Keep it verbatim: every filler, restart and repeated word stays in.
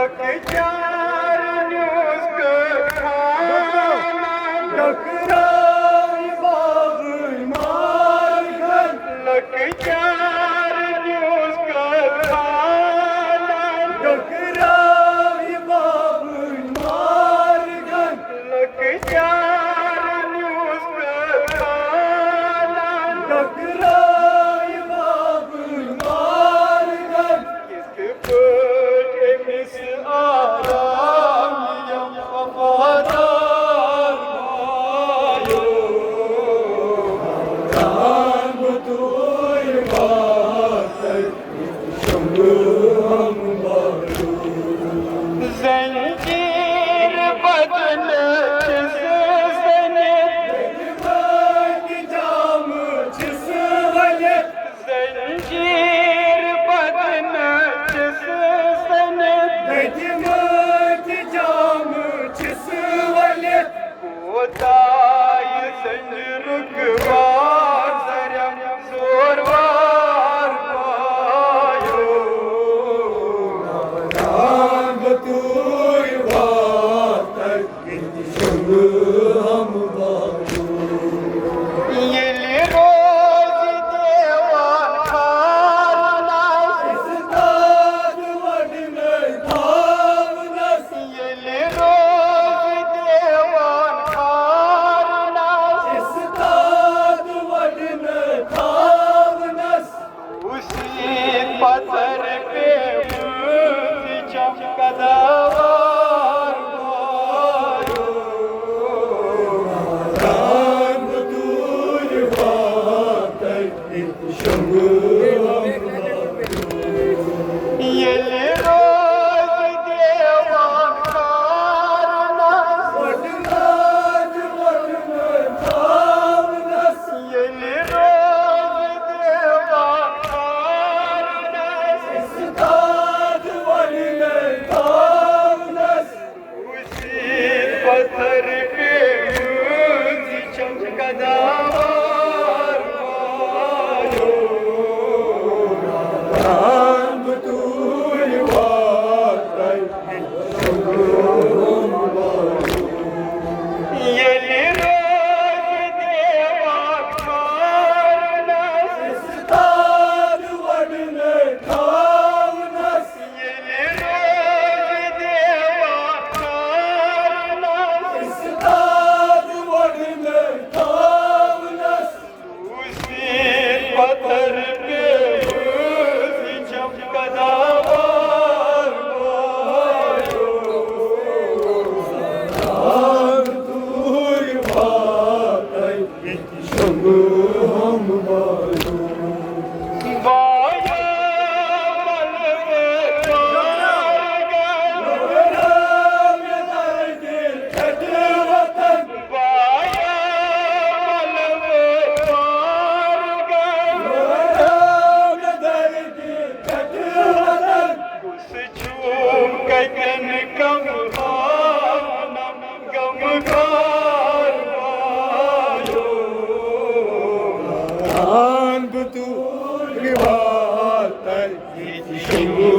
لۄکچار news کٲفانن، ٹکرٲوۍ بابٕے Morgan. لۄکچار news کٲفانن، ٹکرٲوۍ بابٕے Morgan. لۄکچار نیوٗس کٲفانن، ٹکرٲوۍ بابٕے مارگن۔ یِتھ پٲٹھۍ أمِس آرام یِم وفادار بایو، رنگ تُہۍ واتَے شنٛگہٕ ہم بایو۔ زنجیٖر بدلہٕ چھِس زٔنِتھ، جامہٕ چھِس ؤلِتھ۔ زنجیٖر بدنہٕ چھِس زٔنِتھ۔ دٔگۍ مٲٹھۍ جامہٕ چھِس ؤلِتھ۔ کوتاہ یہِ زنجیٖرُک بار زرٮ۪م زوروار پایو۔ رنگ تُہۍ واتَے ییٚلہِ روزِ دیوان خانس، استاد وۄڈنَے تھاونس۔ ییٚلہِ روزِ دیوان خانس، استاد وۄڈنَے تھاونس۔ وُچھِتھ پتھر پیمٕژ چمکدار بایو۔ رنگ تُہۍ واتَے شنٛگہٕ ہم بایو۔ ییٚلہِ روزِ دیوان خانس، وۄڈنَے تھاونس۔ ییٚلہِ روزِ دیوان خانس، استاد وۄڈنَے تھاونس۔ وُچھِتھ پتھر پیمٕژ چمکدار بایو۔ رنگ تُہۍ واتَے ییٚلہِ روزِ دیوان خانس، استاد وۄڈنَے تھاونس۔ ییٚلہِ روزِ دیوان خانس، استاد وۄڈنَے تھاونس۔ وُچھِتھ پتھر پیمٕژ چمکدار بایو۔ رنگ تُہۍ واتَے شنٛگہٕ ہم بایو۔ بایو، بلوے مارگن۔ بایو، بلوے مارگن۔ کُس چھُم کتٮ۪ن کم ہاونم غمخار بایو۔ رنگ تُہۍ واتَے ییٚتہِ شنٛگہٕ